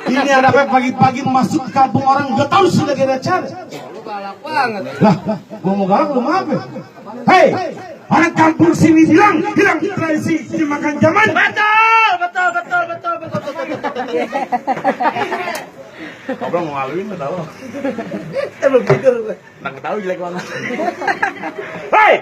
Ini ada apa pagi-pagi masuk ke kampung orang gak tahu sudah ada cara. Lu galak banget. Lah, gua mau galak lu apa? Hei, orang kampung sini bilang hilang tradisi dimakan zaman. Betul. Ngobrol mau ngaluin lu tahu. Belum tidur gue. Nggak tahu jelek banget. Hei,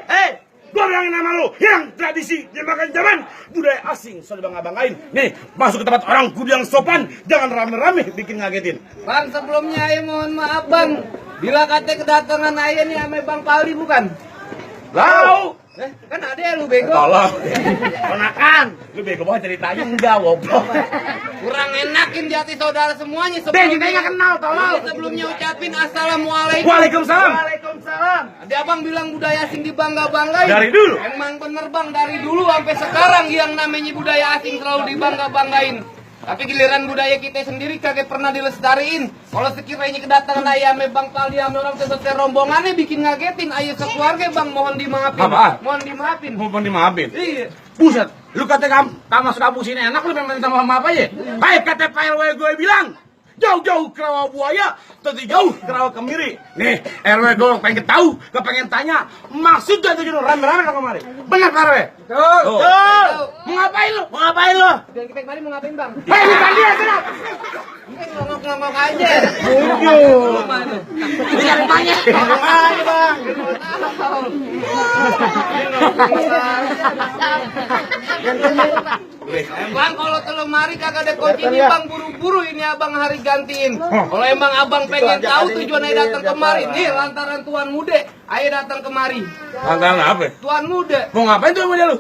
gua bilangin nama lu, hilang tradisi dimakan zaman, budaya asing sudah bangga-banggain. Nih, masuk ke tempat orang kudu yang sopan, jangan rame-rame bikin ngagetin. Bang, sebelumnya Ayah mohon maaf bang. Bila kata kedatangan Ayah nih sama Bang Pali bukan? Tahu? Kan ada lu bego. Tolong. Ponakan. Lu bego banget ceritanya enggak, goblok. Kurang enakin jati saudara semuanya. Deh, kita nggak kenal, tolong. Sebelumnya ucapin assalamualaikum. Waalaikumsalam. Waalaikumsalam. Ada abang bilang budaya asing dibangga-banggain. Dari dulu. Emang bener bang, dari dulu sampai sekarang yang namanya budaya asing selalu dibangga-banggain. Tapi giliran budaya kita sendiri kagak pernah dilestariin. Kalau sekiranya kedatangan Ayah ame Bang Paldi ame orang sesuai rombongannya bikin ngagetin Ayah sekeluarga bang, mohon dimaafin. Apaan? Mohon dimaafin. Mohon dimaafin. Iya. Buset, lu kata kamu masuk kampung sini enak, lu memang minta maaf apa ya? Baik kata Pak RW gue bilang, jauh-jauh ke rawa buaya, tadi jauh ke rawa kemiri. Nih, RW gue pengen tahu, kepengen tanya, maksud gak tujuan rame-rame ke kemari? Benar Pak RW? Tuh. Mau ngapain lu? Mau ngapain lu? Dan kita kemarin mau ngapain bang? Hei, bukan dia, sana! Ngomong-ngomong aja. Ini yang tanya. Ayo bang. Bang, kalau telur mari kagak ada kunci nih bang, buru-buru ini abang hari gantiin. Kalau emang abang pengen tahu tujuan Ayah datang kemari, nih lantaran Tuan Muda, Ayah datang kemari. Lantaran apa? Tuan Muda. Mau ngapain tuh sama dia lu?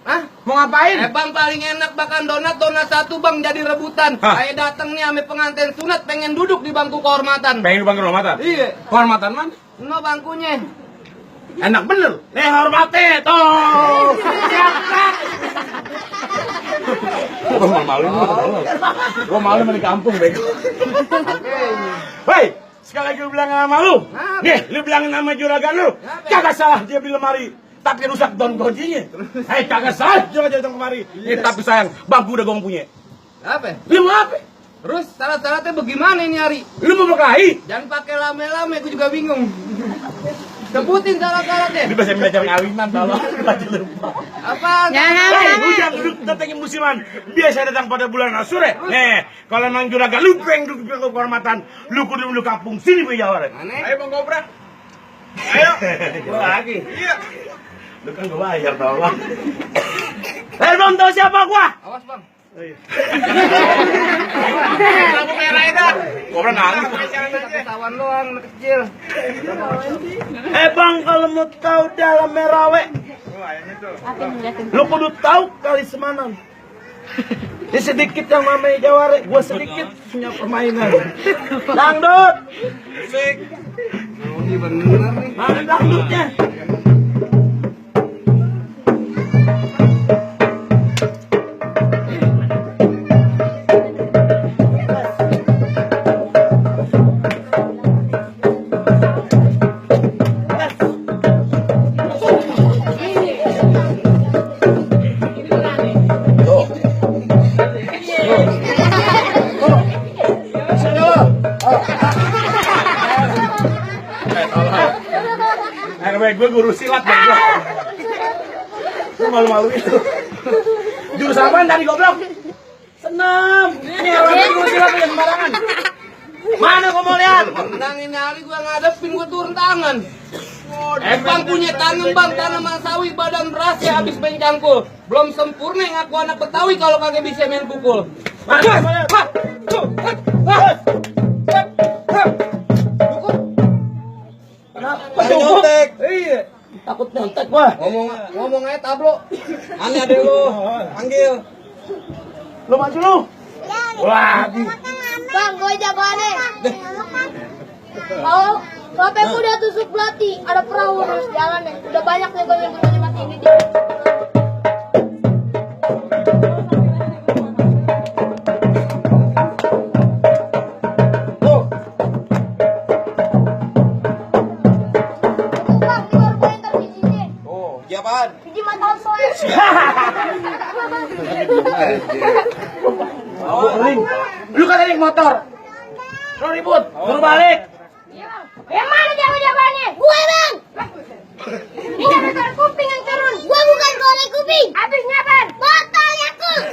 Hah? Mau ngapain? Bang paling enak makan donat satu bang jadi rebutan. Hah? Ayah datang nih ame pengantin sunat pengen duduk di bangku kehormatan. Pengen di bangku kehormatan? Iya. Kehormatan man? No bangkunya. Enak bener. Nih hormatnya tuh. Gua malu Gua malu di kampung bego. Hei, sekali lagi lu bilang sama lu. Nih, lu bilangin nama juragan lu. Kagak salah dia beli lemari. Tapi rusak daun kuncinya. Hei, kagak salah juga datang kemari. Nih, tapi sayang, bangku udah gua punya. Apa? Lu mau apa? Terus syarat-syaratnya bagaimana ini hari? Lu mau berkelahi? Jangan pakai lame-lame, aku juga bingung. Sebutin syarat-syaratnya. Ini bahasa belajar ngawinan tolong. Baca lupa. Apaan? Hei, hujan duduk datangin musiman. Biasa datang pada bulan Asure. Nih, kalau emang juragan lu pengen duduk di kehormatan, lu kudu dulu kampung sini punya Jawa. Ayo Bang Gobrak. Ayo. Gua lagi. Iya. Lu kan gua bayar tolong. Hei, belum tahu siapa gua? Awas bang. Lampu merah itu. Gobrak nangis. Tawan doang, anak kecil. Bang, kalau mau tahu dalam merawe, lu kudu tahu kali semanan. Ini sedikit yang mamanya Jaware, gua sedikit punya permainan. Dangdut. Musik. Ini bener nih. Mana dangdutnya? gue guru silat bego. Lu malu-malu itu. Jurusan apaan tadi goblok? Senam. Ini orang guru silat aja sembarangan. Mana gua mau lihat? Menang ini hari gua ngadepin gua turun tangan. Bang punya tanaman sawi badan beras ya habis main cangkul. Belum sempurna ngaku anak Betawi kalau kagak bisa main pukul. Kenapa nyontek? Iya. Takut nyontek gua. Ngomong aja tablo. Aneh ada lu. Panggil. Lu maju lu. Wah. Bang, gue jagoannya. Kalau aku udah tusuk pelatih, ada perahu terus jalan nih. Udah banyak nih gue yang mati ini. Siapaan? Biji mata soalnya. Lu kan naik motor. Lu ribut, suruh balik. Yang mana jago-jagoannya? Gue bang. Ini motor kuping yang turun. Gue bukan korek kuping. Habis ngapain? Botol Yakult.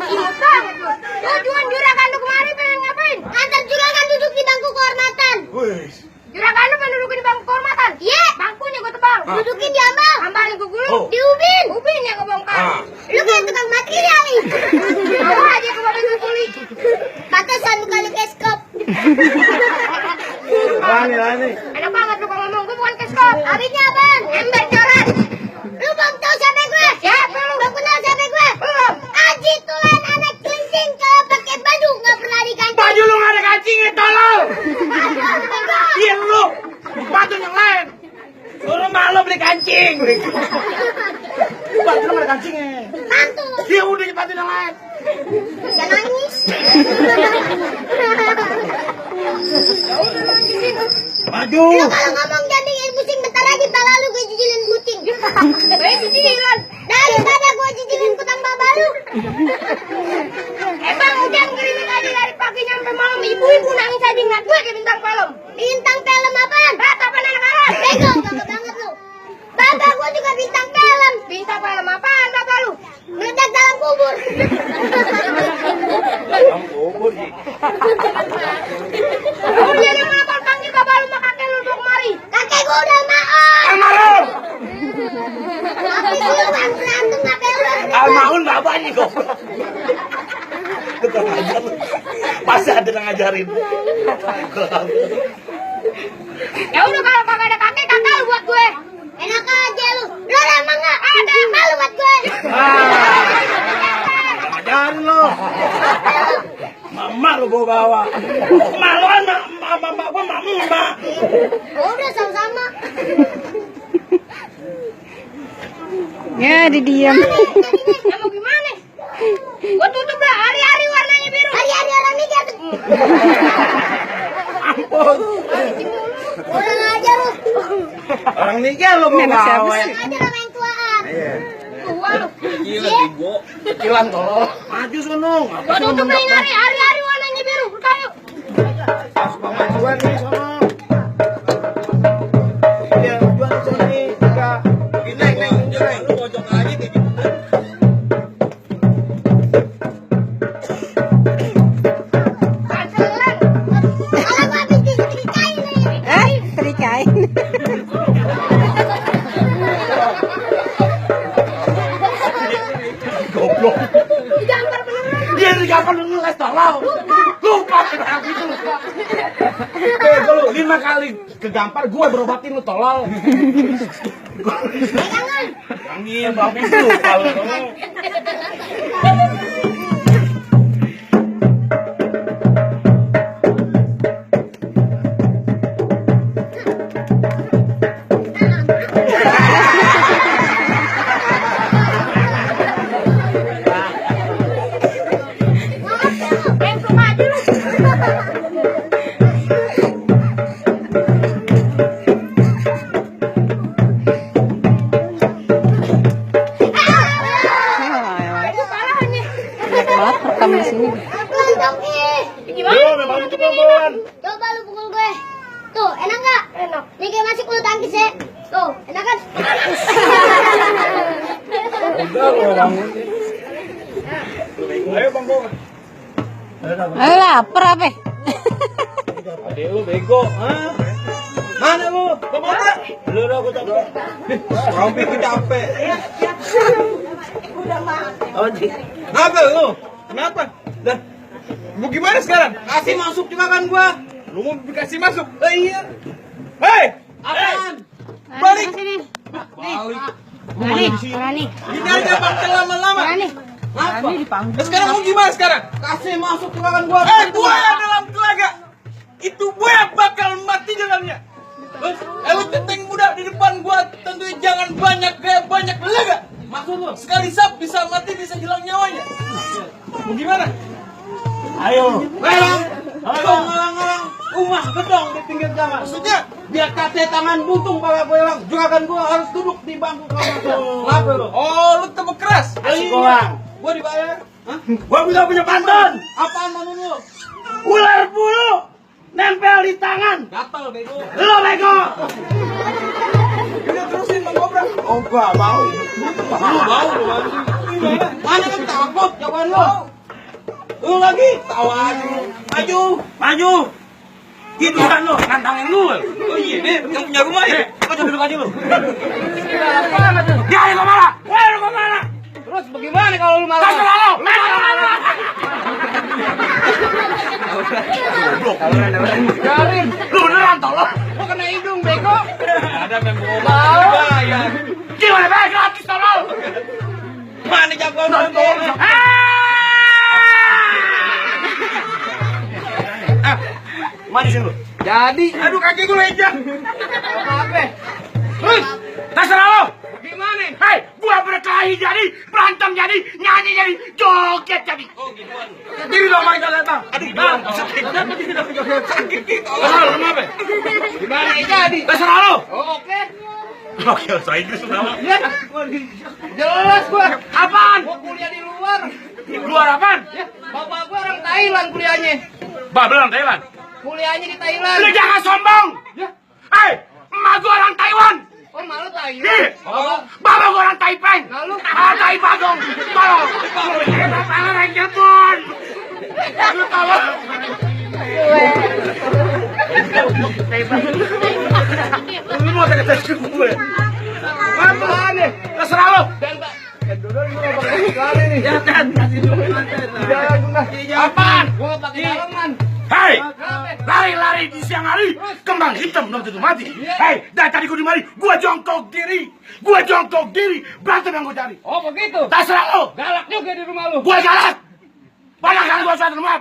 Ingat banget lu. Tujuan juragan lu kemarin pengen ngapain? Antar juragan duduk di bangku kehormatan. Juragan lu pengen duduk di bangku kehormatan? Iya. Bangkunya gue tebang. Dudukin diambang. Ambalin gue gulung. Diubin. Ubin yang gue bongkar. Lu kayak tukang material nih. Bawa aja ke badan gue kuli. Batasan bukan lu keskop. Rani. Enak banget lu kalau ngomong, gue bukan keskop. Habisnya apaan? Ember coret. Lu belum tahu siapa gue? Siapa lu? Belum kenal siapa gue? Belum. Aji Tulen anak celincing kalau pakai baju nggak pernah dikancing. Baju lu nggak ada kancingnya, tolol. Iya lu. Baju yang lain. Suruh mak lu beli kancing. Baju lu nggak ada kancingnya. Mantu. Dia udah cepatin yang lain. Jangan nangis. Maju. Lu kalau ngomong jangan bikin pusing, bentar lagi pala lu gue cicilin kucing. Gue cicilan. Daripada gue cicilin kutang baba lu. Bang, udah ngirimin aja dari pagi sampai malam. Ibu-ibu nangis aja ngeliat gue kayak bintang film. Bintang film apaan? Tatapan anak-anak. Bego, gak banget lu. Bapak gue juga bintang film. Bintang film apaan bapak lu? Meledak dalam kubur. Dalam kubur sih. Lu jadi ngapa panggil bapak lu sama kakek lu untuk kemari? Kakek gue udah maaf. Almarhum. Tapi sih lu bang berantem kakek lu. Almarhum bapaknya goblok. Masih ada yang ngajarin. Ya udah kalau kagak ada kakek lu buat gue. Enak aja lu. Lu emang nggak ada lu buat gue. Ngajarin lo. Mama lu bawa. Maluan mama gua mama. Udah sama-sama. Ya, didiam. Ya mau gimana? Gua tutup lah hari-hari warnanya biru. Hari-hari orang nikah tuh. Ampun. Udah aja lu. Orang nikah lo mau Memang siapa gawe. sih? Aja lah main tuaan. Iya. Tua lu. Gila bego. Kecilan tolol. Maju sono. Gua tutup lah ini hari-hari warnanya biru. Kayu. Pas pemajuan nih sono. Iya, jual di sini. Enggak. Naik. Lu bojok aja kayak gitu. Kancelan. Kalau gua habis diserikain nih. Terikain. Goblok. Digambar beneran. Dia digampar lu ngeles tolol. Lupa kayak gitu. Bego lu 5 kali kegampar gue berobatin lu tolol. Jangan. Angin babi lu kalau Rekam di sini. Gimana? memang itu pelan. Coba lu pukul gue. Tuh, enak nggak? Enak. Nih kayak masih bulu tangkis ya. Tuh, enak kan? Ayo Bang Go. Ayo lapar apa? Adek lu bego, hah? Mana lu? Kemana? Lu aku capek. Rompi ku capek. Kenapa lu? Kenapa? Dah. Mau gimana sekarang? Kasih masuk juga kan gua. Lu mau dikasih masuk? Iya. Hei! Apaan? Balik. Sini. Balik. Mana nih? Ini aja bakal lama-lama. Mana nih? Apa? Sekarang mau gimana sekarang? Kasih masuk juga kan gua. Gua yang dalam telaga. Itu gua yang bakal mati dalamnya. Lu teteng muda di depan gua tentunya jangan banyak gaya banyak telaga. Maksud lu? Sekali sap bisa mati bisa hilang nyawanya. Mau gimana? Ayo. Ngalang-ngalang rumah gedong di pinggir jalan. Maksudnya biar kate tangan buntung kalau gue hilang. Juga kan gue harus duduk di bangku kamar. Kenapa lu? Oh, lu tebak keras. Asik orang. Gua dibayar. Hah? Gua bisa punya pantun. Apaan pantun lu? Ular bulu nempel di tangan. Gatal bego. Lu bego. Udah terusin Bang Kobra. Oh, gua mau. Lu mau. Mana kan takut jawaban lu? Lu lagi tawa aja lu. Maju. Gitu kan lu, nantangin lu. Oh iya, nih yang punya rumah ya. Kau coba duduk aja lu. Ya, lu kemana? Lu kemana? Terus bagaimana kalau lu malah? Terserah lu. Garin. Lu beneran tolong. Lu kena hidung bego. Ada memang bayar. Gimana bayar gratis tolong? Mana jagoan tolong? Maju sini lu. Jadi, Aduh kaki gue lecet. apa? Terus, terserah lu. Gimana? Hei, gua berkelahi jadi, berantem jadi, nyanyi jadi, joget jadi. Oh gituan. Diri dong main datang. Aduh, sakit. Sakit. Oh, kenapa? Gimana jadi? Terserah lu. Oh, oke. Oke, bahasa Inggris kenapa? Ya, jelas gua. Apaan? Gua kuliah di luar. Luar apaan? Ya, bapak gua orang Thailand kuliahnya. Babel orang Thailand. Kuliahnya di Thailand. Lu jangan sombong. Ya, Hei, emak gua orang Taiwan. oh malu Thailand. Nih, bapak gua orang Taipei. Lalu? Tai Bagong. Tolong. Kita tangan yang jepun. Lu tolong. Lu mau tak ke gue? Apa nih? Terserah lu. Dan Pak, dodol gua enggak pakai sekali nih. Ya kan, kasih dulu. Jangan gua. Apaan? Gua pakai daleman. Hei, lari-lari di siang hari, kembang hitam belum tentu mati. Hei, dari tadi gua di mari, gua jongkok diri, berantem yang gua cari. Oh, begitu. Terserah lu. Galak juga di rumah lu. Gua galak. Banyak kali gua suatu rumah.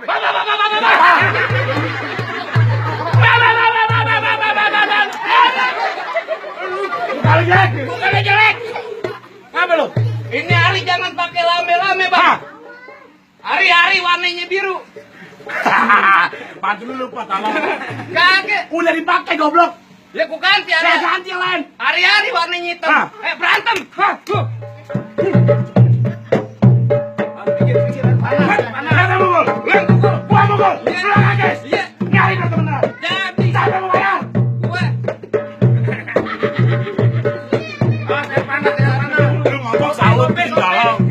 Bukan jelek. Apa lu? Ini hari jangan pakai lame-lame, Bang. Hari-hari warnanya biru. Bantu lu lupa tolong. Kagak. Udah dipakai goblok. Ya ku ganti Saya ada. ganti yang lain. Hari-hari warnanya hitam. Hah? Berantem. Hah? Tuh. Mana mukul? Gua mukul. Lu lagi. Iya. Nyari teman-teman. Jadi. Siapa mau bayar? Gue. Lu ngomong salut tinggal.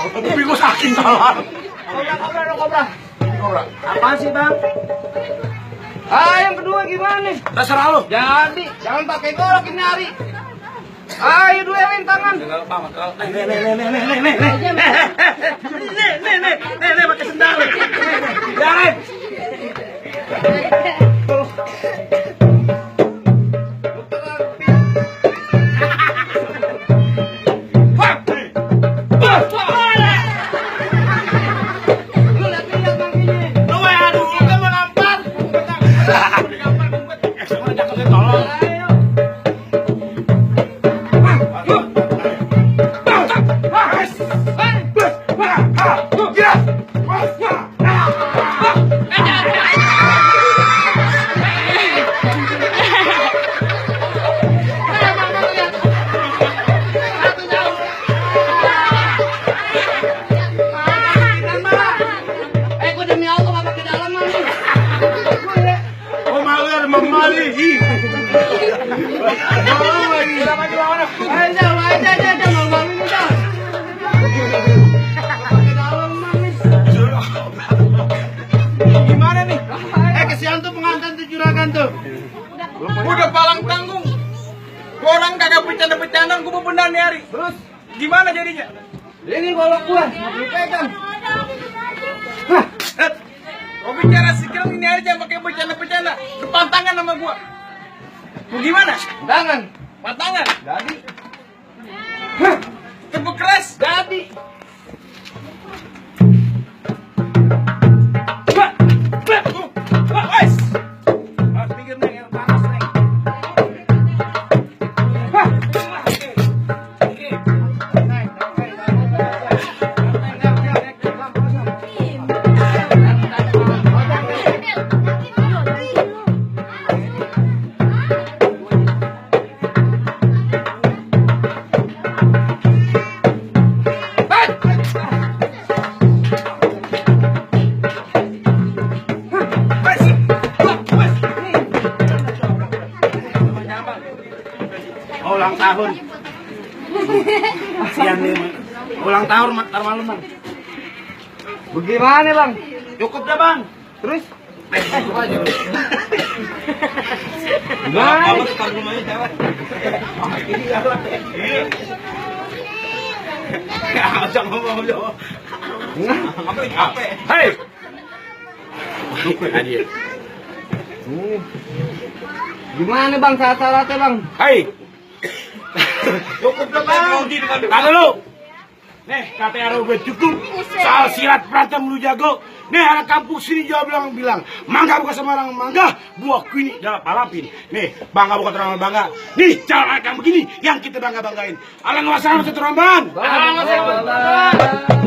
Tapi gue saking salah. Kobra. Apaan sih bang? Yang kedua gimana? Terserah lu. Jadi, jangan pakai golok ini hari. Ayo duelin tangan. Nih, pakai sendal. Jangan. Lu lihat kakinya. Lu aduh, kan mau nampar. Aja, malu-malu ini dah. Gimana nih? Kesian tuh pengantin tuh juragan tuh. Udah palang tanggung. Orang kagak bercanda-bercandaan, gua benar nih hari. Terus gimana jadinya? Ini golok gua, pegang. Kau bicara sekarang ini aja pakai bercanda-bercanda. Kepantangan sama gua. Mau gimana? Tangan. Pantangan. Jadi. Tepuk keras. Jadi. Wes. Harus pikir nih air panas nih. Ulang tahun. Kasihan nih. Ulang tahun ntar malam, Bang. Bagaimana, Bang? Cukup dah, Bang. Terus? Kamu tar rumahnya cewek. Ajak ngomong lo. Hei. Gimana, Bang? Syarat-syaratnya, Bang? Hei. Cukup dah, Bang. Tahan dulu. Nih, KTR gue cukup. Soal silat berantem lu jago. Nih, anak kampung sini jawab bilang, mangga bukan sembarang mangga, buah kuini dalam palapin. Nih, bangga bukan terlalu bangga. Nih, cara kayak begini yang kita bangga-banggain. Alang wassalam satu rombongan. Bang.